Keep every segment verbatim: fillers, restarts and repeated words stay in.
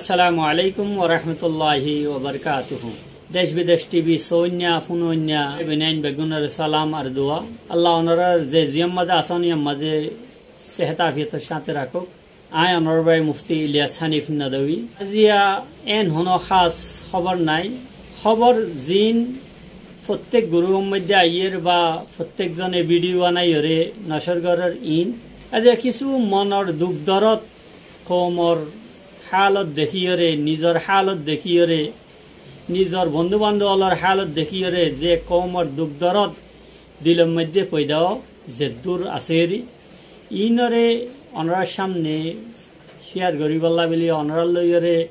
Assalamu alaikum warahmatulláhi wabarakátuhu. Dec bidec T V sóinna, fúnoinna, binain beggúnore salam ar dua. Allah onorar ze ziyam mazé asón, iyam mazé sehet afiyotor sáñte rakók. Añí onorar bái Mufti Ilyas Hanif Nadwi. Aziya en hono hás hóbor nái. Hóbor zin fottek gurufór moidde aiyér ba fottek zone vidiyo banaiyóre nocór gorér in. Aziya kissú monor duk dorot koumor hálot dekíyore, nizor hálot dekíyore, nizor bondú bandóp ólor hálot dekíyore ze koumor duk dorot dilor moidde foida ó, zeddúr asé eri, iínore onorar cámne cíyar goríbolla buli, onorar loiyóre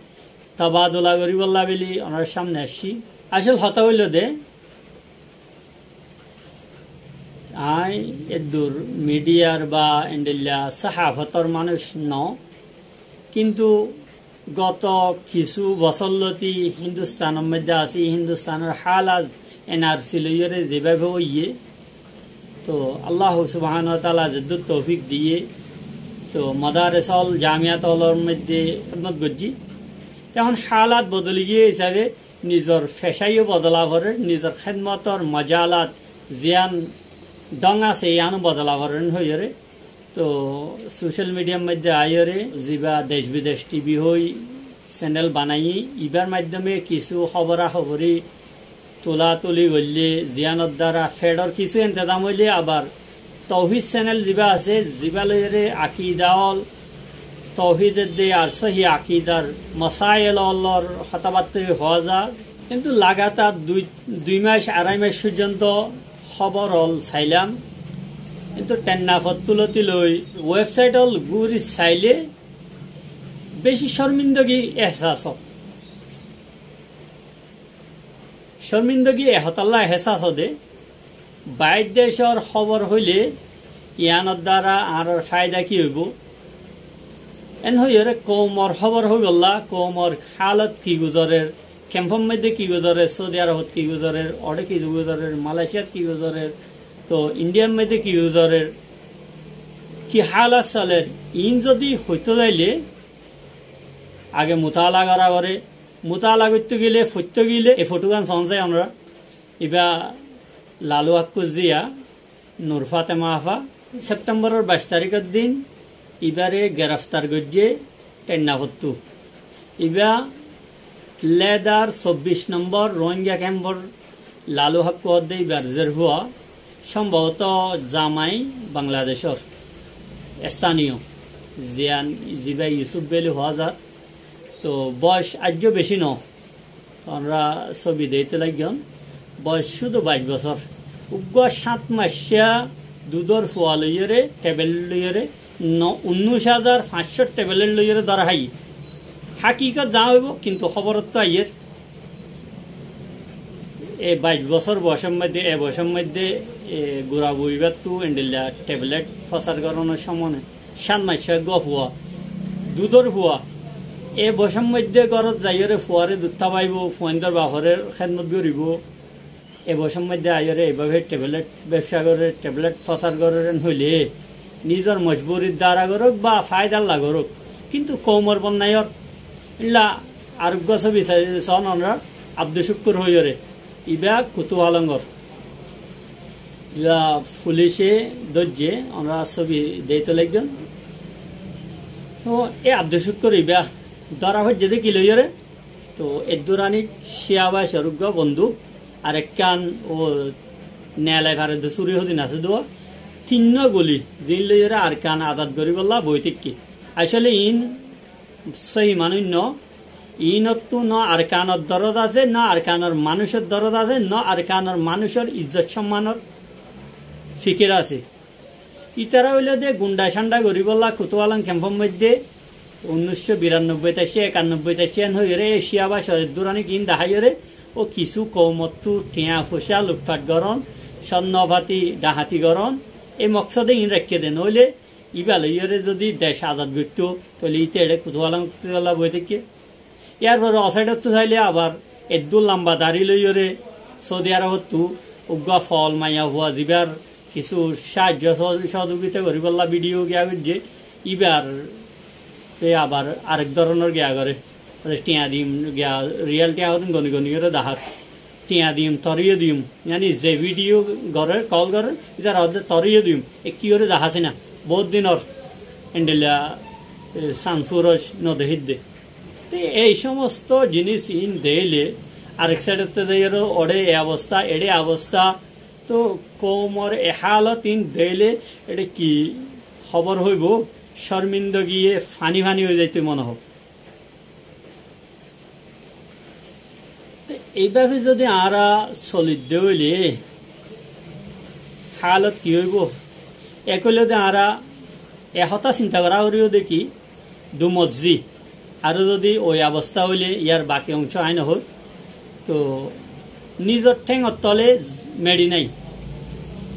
tabadula goríbolla buli onorar cámne aiccí. Acól hotá óilde, añí eddur midiyar ba endilla sahafotor manúic noó, kintu goto kissú bosór lóti Hindustánor moidde así, Hindustánor hálot N R C loiyóre zebábe óiye, to Allah subhanahu wa taala zeddúr toufik diye, to madares ól, jamiyat ólor moidde hédmot goijjí. Ehón hálot bodoli giyé hísabe nizor fecá yó bodola forer, nizor hédmotor mozalat ziyán dhóng asé, iyán ó bodola forer hoiyóre. To sócal midiyar moidde aiyóre, ziba dec bidec T V hoi senel banaiyí, ibar maiddome kissú hóbora hóbori tulá tuli goille, ziyánor duara feçor kissú entezam óile, abar Touhid senel ziba asé, ziba loiyóre akida ól, touhid edde ar sóhi akidar mosail ólor hotábatta hoó za. Kintu lagatar dui, dui mac, arai mac foijjonto hóbor ól sailam. Kintu thenna fottú lóti loi websait ól gúri saile beci cormindagi ehsas ó. Cormindagi e hotálla ehsas ó de, bair decor hóbor hoile iyánor duara añárar faida ki óibo? En hoiyóre koumor hóbor hoibolla, koumor hálot ki guzorer, kemfor moidde ki guzorer, Soudi Arobot ki guzorer, óre ki guzorer, Malaysiat ki guzorer, to Indiyar moidde ki guzorer, ki hálot soler, iín zodi hoitó zaile age mutala gora fore, mutala goittó gile, foittó gile, e fotogán soón sai onora. Iba Lalu Hakku ziya, Nur Fatema afa, Septemboror baic tarikor din ibare gereftar goijje thenna fottú. Iba Ledar sobbic nombor Rohingya kemfor Lalu Hakku odde ibar zerfua, sombhoboto zamai Bangladecor estaniyo, ziyán, ziba Yusuf Beli hoó zar. To boc aijjó beci no, onora sóbi deito laiggón, boc cúdu baic bosór. Uggúa sát maccá dudor fua loiyóre, tebelet loiyóre, no, unnúic házar fañccót tebelet loiyóre dóra háiye. Hákikot zañá óibo, kintu hóborottú aiyér. E baic bosór boicór moidde, e boicór moidde, e gura boi ibáttu endilla tebelet fosar gorónor cómone, sát maccá eggúa fua, dudor fua. E boicór moidde górot zaiyóre fuare dud tábaibo, fuaindor bafore hédmot goríbo. E boicór moidde aiyóre eibábe tebelet bebsa gorer, tebelet fosar gorer en hoile nizor mojburir duara gorók ba faidalla gorók, kintu koumor bonnai ór. Illa areggúa sóbi sai, soón onora, Abdul Cukkur hoiyóre, iba Kutualongor. Iba fulice dóijje, onora sóbi deito laiggón. To e Abdul Cukkur iba dóra foijje de ki loiyóre, to eddúr aní Ciya Baicor uggúa bonduk, arekkán ó Neelai faredde súri hodin asé dua, tinnúa guli, ziín loiyóre Arkan azad goríbolla boi táikke. Asóle iín sóhi manúic no, iínottú no Arkanor dorot asé, no Arkanor manúicor dorot asé, no Arkanor manúicor izzot cómmanor fikir asé. Ítara óilde gundha cándha goríbolla Kutualong kemfor moidde unnúiccó birannobbóit aiccé, ekannobbóit aiccé, en hoiyóre e Ciya Baicor eddúr aní iín daháiyóre ó kissú koumottú thiañ foicá lutfat gorón, cónnofati dhahañti gorón, e moksóde iín raikké de. Noóile íba loiyóre zodi dec azad goittó, tóile íte eçé Kutualong Kutualong boi táikke. Yárfore osaidhottú sailé abar eddúr lamba dari loiyóre Soudi Arobottú uggúa fool maiyafua zibár kissú sáhaijjo soh-, sohojogita goríbolla bidiyó giya goijjé, íbar te abar arek dóronor giya goré. Tiañ diyum, giya riyal tiañ hodún goni goni goré dahár. Tiañ diyum, toriyó diyum. Yáni ze vidiyo goré, kol goré, ítara hoódde toriyó diyum. Ekki goré dahá sina. Bout dinor endilla, e, sansuroj no dehídde. Te ei somosto jinis in deile, arek saidotte zaiyóre oçé e obosta, eçé obosta, to koumor e hálot in deile, eçé ki hóbor hoibo, cormindogiye fani fani ói zaito mone hoó. Te eibabe zodi añára solidde óile hálot ki óibo? Ek óilde añára e hotá sinta gorá foribó de ki, dumozzi aró zodi oi obosta óile iyar baki ongco añí no hoi, to nizor théngor tole meçi nai.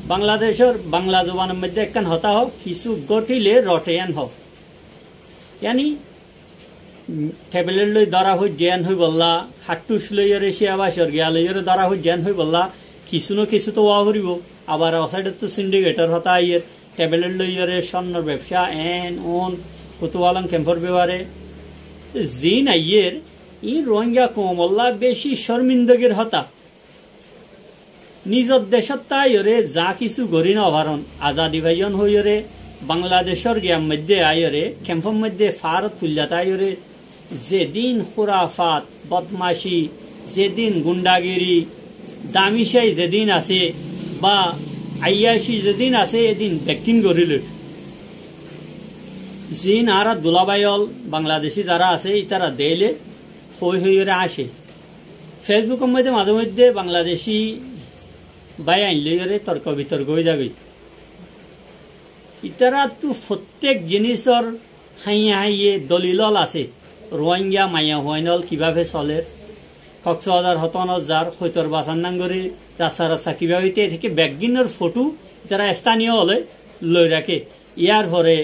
Bangladecor, Bangla zubanor moidde ekkán hotá hoó, kissú góthile rothé yián hoó. Yáni, mm, thebelet loi dóra foijje yián hoibolla, hatthuc loiyóre, ciyabacor giya loiyóre dóra foijje yián hoibolla, kissú no kissú to ówa foribó. Abar o saidottú sindigetor hotá aiyér, thebelet loiyóre, connor bebca, en, un, Kutubalong kempor befare. Ziín aiyér, iín Ruáingga koumolla beci cormindogir hotá. Nizor decót táiyore za kissú gorí nofaron, azadi faiyón hoiyóre, Bangladecór giyar moidde aiyóre, kemfor moidde faárot tuilla táiyore, zedin hurafat, bodmaci, zedin gundagiri, damicai zedin asé, ba aiyaci zedin asé, edin bekkín gorí loir. Ziín añárar dulabái ól, Bangladeci zará asé, ítara deile, hoi hoiyóre añcé. Fesbukor moidde maze moidde Bangladeci bái ain loiyóre torko bitorko ói zagói. Ítarattú fottek jinisor háiye háiye dolil ól asé. Ruáingga maiyafuain ól kibáfe soler, Koksbazar hotónot zar, hoitor basar nang gorí, rasta rasta kibáfe te, e thíke beggínor fothu ítara estaniyo óle loi raké. Iyar fore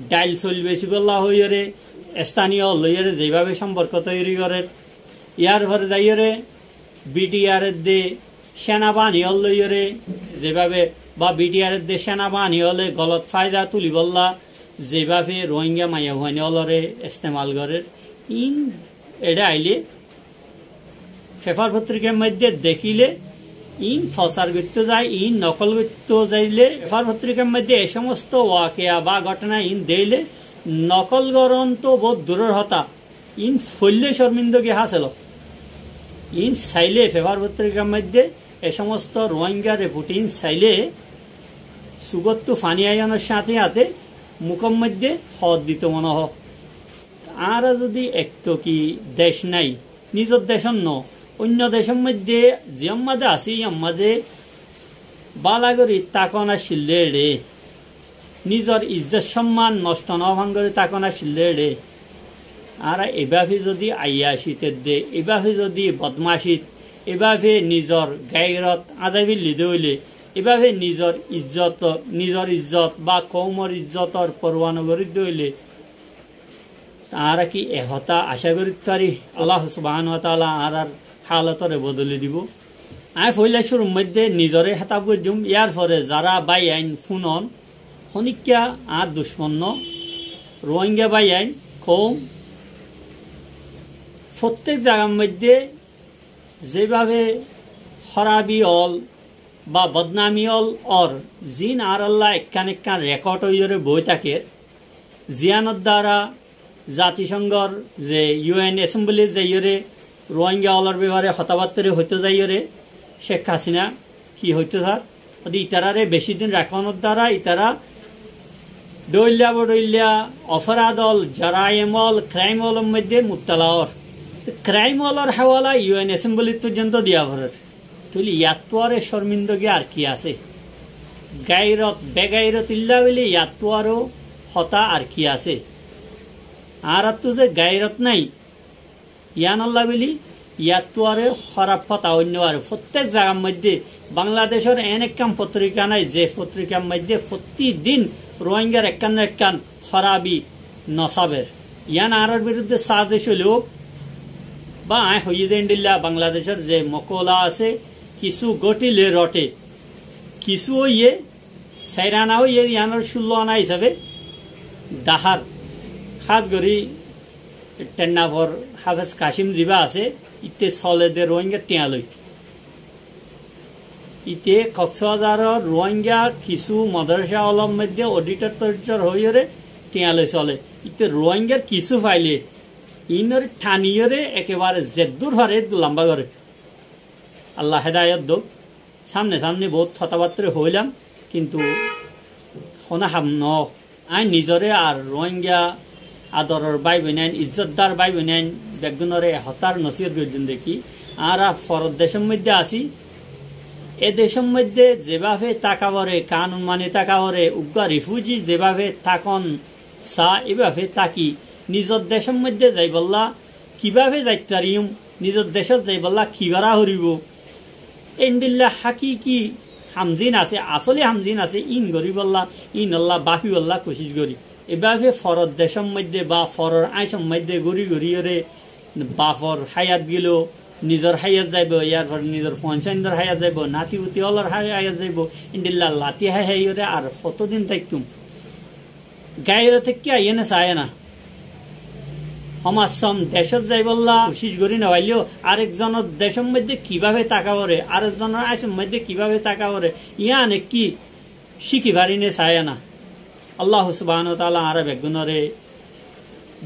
dhail soil becibolla hoiyóre, estaniyo ól loiyóre zeibábe somporko toiri gorer, iyar fore zaiyóre BTR edde senabahini ól loiyóre zeibábe, ba BTR edde senabahini óle golot faida tulibolla zeibábe Ruáingga maiyafuain ólore estemal gorer, iín eçé aile fefar fotrikar moidde dekíle, iín fosar goittó zai, iín nokol goittó zaile, fefar fotrikar moidde e somosto wakeya ba góthona iín deile, nokol goron to bout duror hotá, iín foille cormindogi hásil ó. Iín saile, fefar fotrikar moidde e somosto Ruáingga report iín saile, sukóttu fani aiyonor cáñte cáñte mukór moidde hoód dito mone hoó. Añára zodi ek to ki dec nai, nizor decót no, oinno decór moidde ziyór maze así, iyór maze bála gorí tákon accíl de eçé, nizor izzot somman nocto no fán gorí tákon accíl de eçé, añára eibáfe zodi aiyacit edde, eibáfe zodi bodmacit, eibáfe nizor gairot añzai félli de óile, eibáfe nizor izzot, nizor izzot ba koumor izzotor foruwa no gorí de óile, añára ki e hotá acá gorí fari, Allah subhanahu wa taala añárar hálotore bodoli dibo? Añí foila cúrur moidde nizore hétab goijjum, iyar fore zará bái ain fúnon, honikka añár ducmon no, Ruáingga bái ain, koum, fottek zagar moidde zeibábe hórabi ól ba bodnami ól ór, ziín añárlla ekkán ekkán rekod óiyore boói táker, ziyánor duara zatisonggor ze UN assembly zaiyore Ruáingga ólor befare hotábattáre hoitó zaiyore Cek Hasina ki hoitó sar, óde itarare beci din rakónor duara itara dhoilla bodhoilla oforad ól, joraim ól, kraim ólor moidde mubtala ór. Kraim ólor hawala UN assembly forzonto diya forer. Tóile iyattú aró cormindogi ar ki asé? Gairot, begairot illa buli iyattú aró hotá ar ki asé? Añárattú ze gairot nai, yiánolla buli iyattú aró hóraf hotá oinno aró. Fottek zagar moidde, Bangladecor en ekkán fotrika nai, ze fotrikar moidde fottí din Ruáinggar ekkán no ekkán hórabi no sáber. Yián añárar birudde sazec óileó, ba añí hoiyí de endilla Bangladecor ze mokola asé, kissú góthile rothé, kissú óiye sair ana óiye, yiánor cúllo ana hísabe dahár. Hás gorí Tennafor Hafez Kasim ziba asé, íte sole de Rohingya tiañ loi. Íte Koksbazaror Rohingya kissú madrasa ólor moidde auditor-toditor hoiyóre tiañ loi sole. Íte Rohingyar kissú faile, inore taniyóre ekebare zeddur fare eddur lamba gore. Allah hedayot douk. Samne samne bout hotábattáre hoilam, kintu hono ham no. Añí nizore ar Rohingya adoror báiboinain, izzotdar báiboinain beggúnore e hotár nosiyot goijjum de ki, añára foror decor moidde así, e decor moidde zebafe táka fore, kanun mani táka fore, uggwá rifuji zebafe tákon sa, ebafe táki, nizor decor moidde zaibolla kibafe zait fariyum, nizor decot zaibolla ki gora foribo? Endilla hákiki ham zin asé, asoli ham zin asé, ín goribolla, ínolla báfibolla kucíc gori. Ebafe foror decor moidde ba foror añcor moidde gori goriyóre bafor háyat gelo, nizor háyat zaibo, yar fore nizor fuain-suaindor háyat zaibo, nati-puti ólor há-, háyat zaibo, endilla lati hái háiyóre ar hotodin táikkúm? Gairot ekká aiyé né saiyé na. Hom se hom decot zaibolla kucíc gori no failleyó, arek zonor decor moidde kibafe táka fore, arek zonor añcor moidde kibafe táka fore, yián ekká cíki fari né saiyé na. Allah subhanahu wa taala añára beggúnore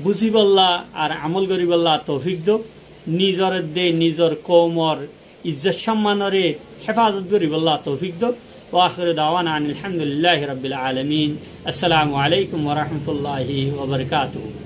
buzibolla ar amol goribolla toufik douk, nizor edde, nizor koumor izzot sommanore hefazot goribolla toufik douk. Wa akhiru dawana anil hamdulillahi rabbil alamin. Assalamu alaikum wa rahmatullahi wa barakatuhu.